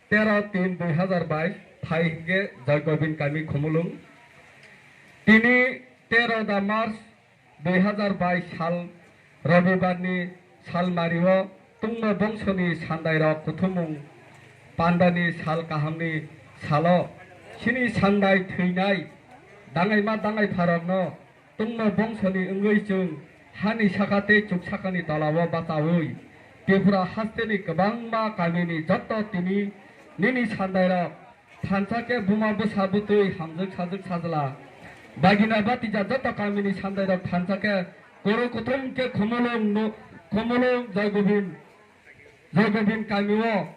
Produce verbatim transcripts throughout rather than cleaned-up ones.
tero tin dui hazar bais, thai hwnkhe Joy Gobind kami Khumulwng. Tini tero da March dui hazar bais sal Robibar ni sal mario tungma bongsoni sandairok kuthumung pandani sal kahamni salo chini sandai thwinai dangaima dangaiphirokno tungma bongsoni wngwi chwng hani saka tei chuksakani tolao bachaui Tripura hasteni kwbangma kamini jotto tini nini sandairok thansa khe buma bwsa bwtwi hamjwk sajwk sajla bagina batija jotto kamini sandairok thansa khe koro kuthum khe Khumulwng no-, Khumulwng Joy Gobind Joy Gobind kamio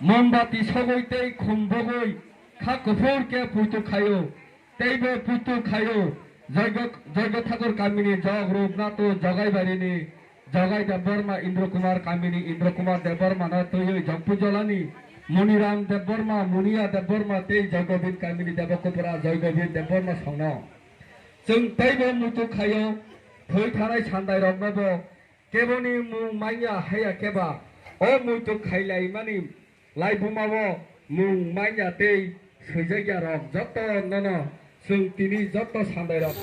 mombati sogwi tei khum bogwi kha kuphur khe puitu khaio. Teibo puitu khaio. Joygo, Joygo Thakur kamini jog Rupnato Jogaibarini Jogai Debbarma, Indra Kumar kamini Indra Kumar Debbarma no twiwi Jongpujolani Muniram Debbarma, Muniya Debbarma tei Joy Gobind kamini Debokopura Joy Gobind Debbarma songno. Chwng teibo muitu khaio. Thwi thanai sandairoknobo Keboni mung manya haya keba, o muitu khailaimani laibumao mung manya tei swijakya rok joto nono chwng tini joto sandairok.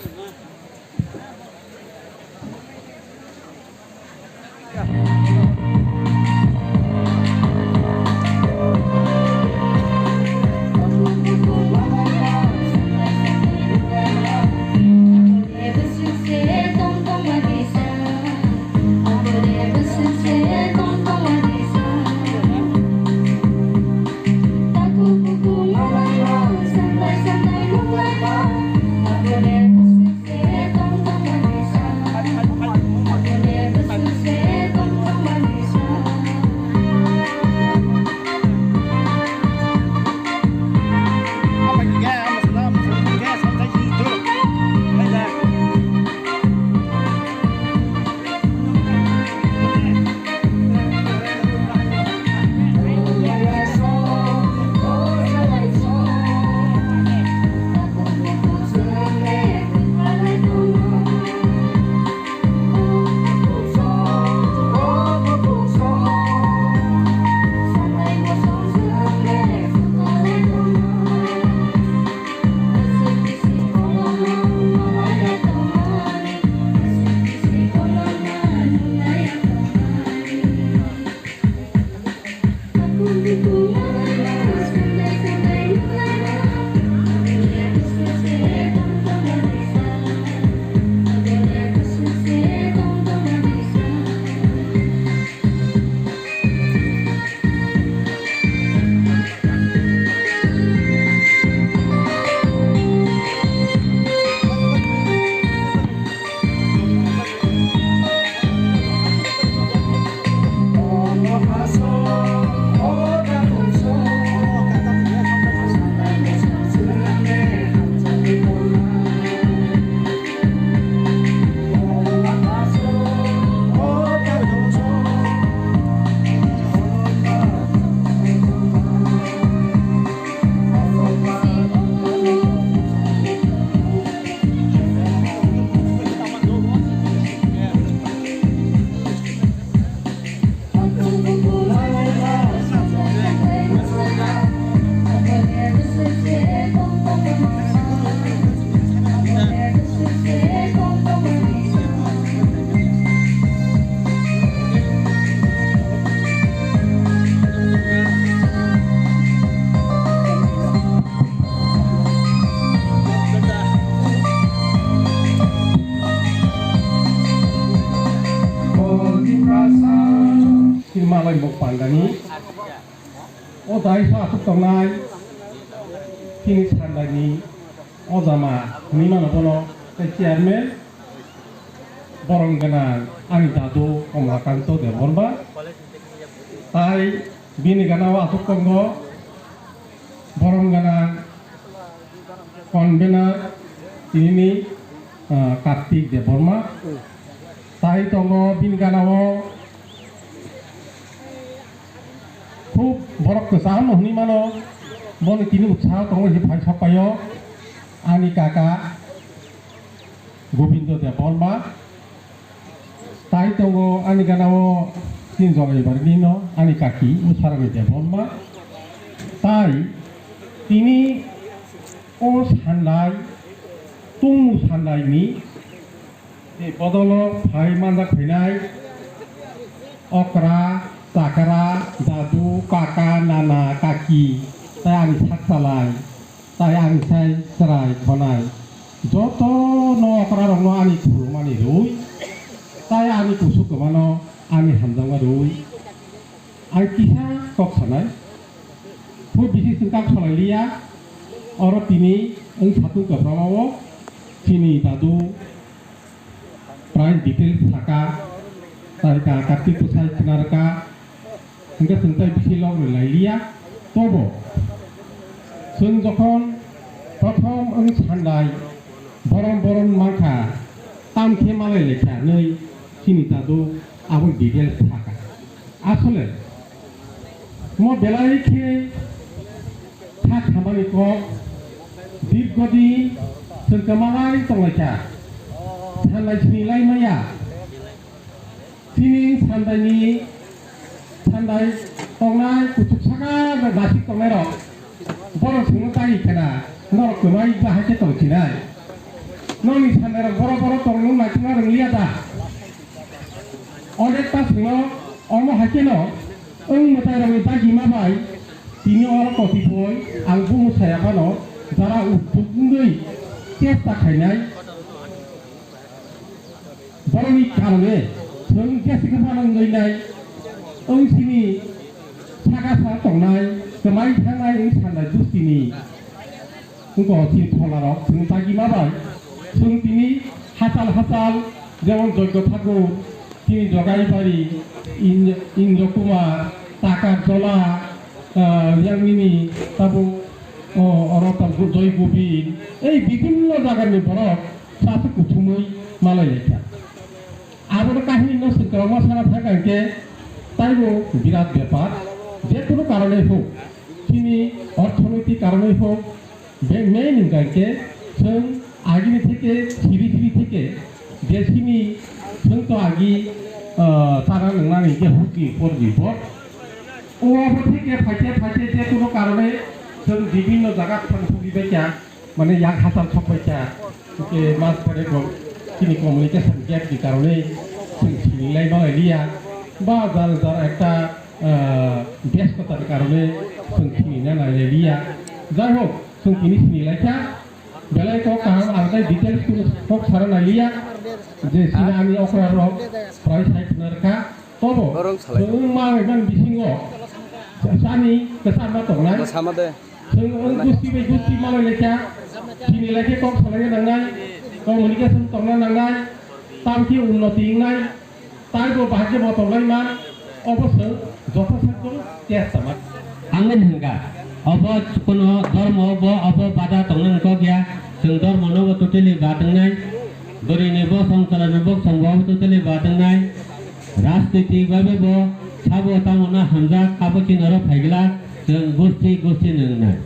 Chini malai mok pandani o dai sa asuk tongnai chini sandani o jama hwnwi mano bono tei chairman borom gwnang ani dadu Komlakanto Debbarma tai bini gana o asuk tongo borom gwnang convener tinini, ah, Kartik Debbarma. Tai tongo bini gana o khub borok kwcham hwnwi mano, boni tini utsaho tongo hinwi phai sok paio ani kaka Gobindo Debbarma. Tai tongo ani gana o Tin Jogaibarni no ani kaki Usarani Debbarma. Tai tini o Sandai, Tungmu Sandai ni bodolo phai manjak phainai okra, chakra, dadu, kaka, nana, kaki, tai ani sak chalai, tai ani sai chwrai khonai, joto no okra rok no ani khulumani rwi, tai ani kusuk kwmano ani hamjakma rwi. Ang kisa kok sanai, hub bisi chwng kak salai liya, oro tini wng satung kwbangma o chini dadu prai details saka, tai ka Kartik bwsai khna rwkha, hwnkhe chwng tai bisi log rwlai liya, tobo chwng jokhon prothom wng Sandai borom borom mankha, tam khe malai laikha hwnwi chini dadu abo details saka. Asole mo belai khe kha khamani kok dirgho din chwng kwmalai tonglaikha, Sandai sini lai maya. Chini Sandaini, Sandai tongnai kuchuk saka bai nasik tongnairok borok chwngno tagi khena norok kwmai bahai khe tongsinai. Nokni Sandairok boro boro tongno naitukna rwngliya da? Odekta chwngno omo hai kheno wng mwtairokni dagima bai tini oro kotipoi ang bumo saya phano jara udduk wngwi chesta khainai. Borokni karone chwng jesa khe phano wngwi nai, wng sini saka sa tongnai, kwmai thangnai wng Sandai bustini. Wngkha chini tholarok chwng dagima bai. Chwng tini hachal hachal, jemon Joyko Thakur, chini Jogaibari, Indra Kumar, Takar Jola, ah, yang nini tabuk, oh, oro tabuk Joy Gobin, ei bibhinno jagani borok chasuk kuthumwi malai laikha. Abono kahini no swkang ma sana thangkha hwnkhe taibo birat bepar. Je kunu karone hok, chini orthonoitik karone hok, be main hwnkha hwnkhe chwng agini theke siri siri theke je chini chwng to agi, ah, chana nwngnani hwnkhe hukni por bipor. O abo theke phaite phaite je kunu karone chwng bibhinno jaga thang thangwi baikha. Mane yang hachal sokpai kha, hwnkhe mas pore bo chini communication gap ni karone chwng sini lai ma lai liya, ba jar jar ekta, ah, byastotar karone chwng sini na lai lai liya. Jai hok, chwng tini sini lai kha, belai kok kaham ang tai details kunu kok sara nai liya, je sini ani okra rok prai sai khna rwkha. Tobo, borok salai. Chwng ma bai man bisingo sani kwchar ma tongnai. Sama de. Chwng wng gusti bai gusti malai laikha, chini laikhe kok salai nangnai, communication tongna nangnai, tamkhe unnoti wngnai, taibo bahai khe motom lai man, obo chwng joto sakjong chesta man. Ang nini hwnkha, obo kuno dhormo bo obo bada tongnani kok ya, chwng dhormo no bo totally bad wngnai, bwrwi ni bo songchara ni bo songbo obo totally bad wngnai. Rajnitik bhabe bo sabo tamo na hamjak, abo chini oro phaigwlak, chwng gosti gosti nwngnai.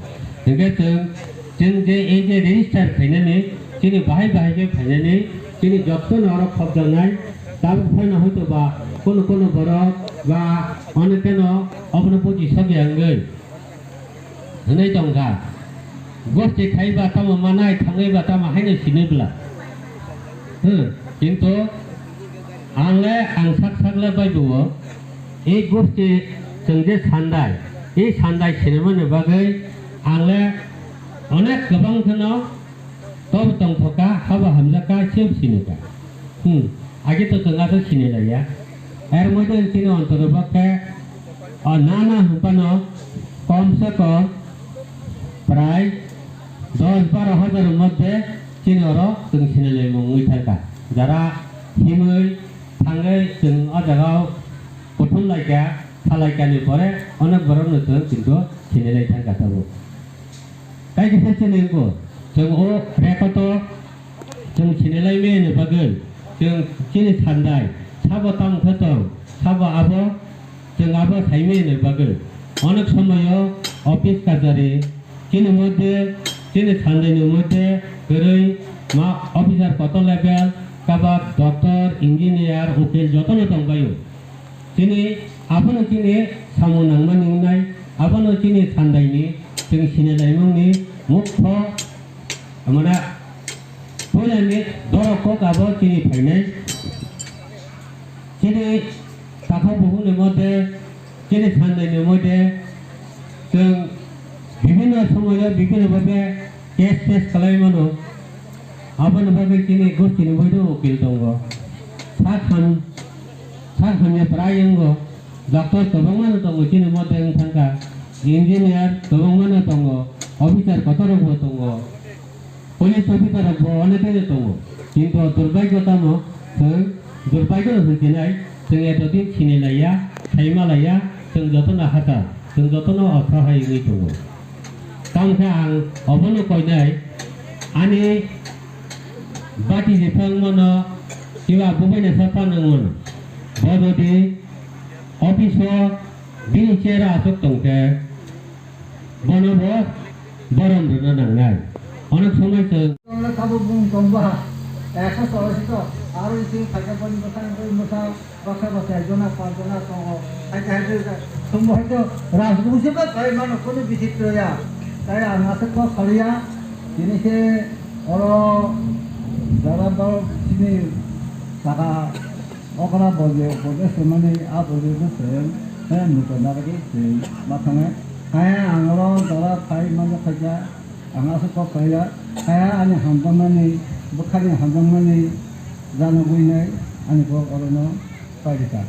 Hwnkhe chwng, chwng je ei je register khainani, chini bahai bahai khe phainani, chini jotono oro khopjaknai, tabuk phaino hoito ba kono kono borok ba onekeno obono buji sokya wngwi. Hwnwi tongkha. Gosti khaiba tamo manai, thangwiba tamo haino sinwi bwla. Hmm, kintu ang le, ang sak sak le bai bo, ei gosti chwng je Sandai, ei Sandai sinimani bagwi ang le onek kwbang kheno Tobo tongthokha, habo hamjakha, sebo sinikha. Hmm, age to chwng aswk sinilaiya. Er moddhe chini ontoro bo khe, o nana hwnphano kom se kom prai dos baro hajar moddhe chini oro chwng sinilaimung wngwi thangkha. Jara himwi thangwi chwng o jagao kuthum laikha, sa laikha ni pore onek borokno chwng kintu sinilai thangkha tabuk. Tei kisa chini wngkha, chwng o record o chwng sinilai mani bagwi, chwng chini Sandai, sabo tamo khe tong, sabo abo, chwng abo sai mani bagwi. Onek somoyo office kachari, chini moddhe, chini Sandai ni moddhe kwrwi ma officer kotor level, kaba doctor, engineer, ukil jotono tongbaio. Chini, abono chini samung nangmani wngnai, abono chini sandaini, chwng sinalaimungni mukho, amana, puilani dorok kok abo chini phainai. Chini takhuk bukhukni mote, chini sandaini mote, chwng bibhinno somoyo, bibhinno bhabe test, test khlai mano. Aboni bagwi chini gosti ni boido ukil tongo. Sak ham, sak hamya prai wngo. Doctor kwbangma no tongo chini mote wng thangkha. Engineer kwbangma no tongo. Officer kotor rok bo tongo. Police officer rok bo onekhe no tongo. Kintu durbhagyo tamo, chwng durbhagyo no hwnkhe nai, chwng eto din sini laiya, saima laiya, chwng jotono hachal, chwng jotono osohai wngwi tongo. Tamo khe ang obono koinai, ani bati jephang mano, kiba bubaina sa panang mano. Bo jodi office o bini chair o aswk tongkhe, bono bo borom rwna nangnai. Onek somoi chwng Tongla sabo bung tongba, ekso chorasito, aro isi khaja boni bwsang bwi mwsa baksa baksa ekjona panchjona tongo. Haide haide thumbo haide rajbongsi ba kai mano kono bichitro ya. Tai ang aswk kok saliya, tini khe oro jara dol sini saka okra boje boje swmani a boje bwswng he muchunarogwi chwng ma thangnai. Hai ang oro jara phai mano khaja. Ang aswk kok khlaiya, kaya ani hamjakmani, bwkhani hamjakmani janogwinai ani kok orono pairika.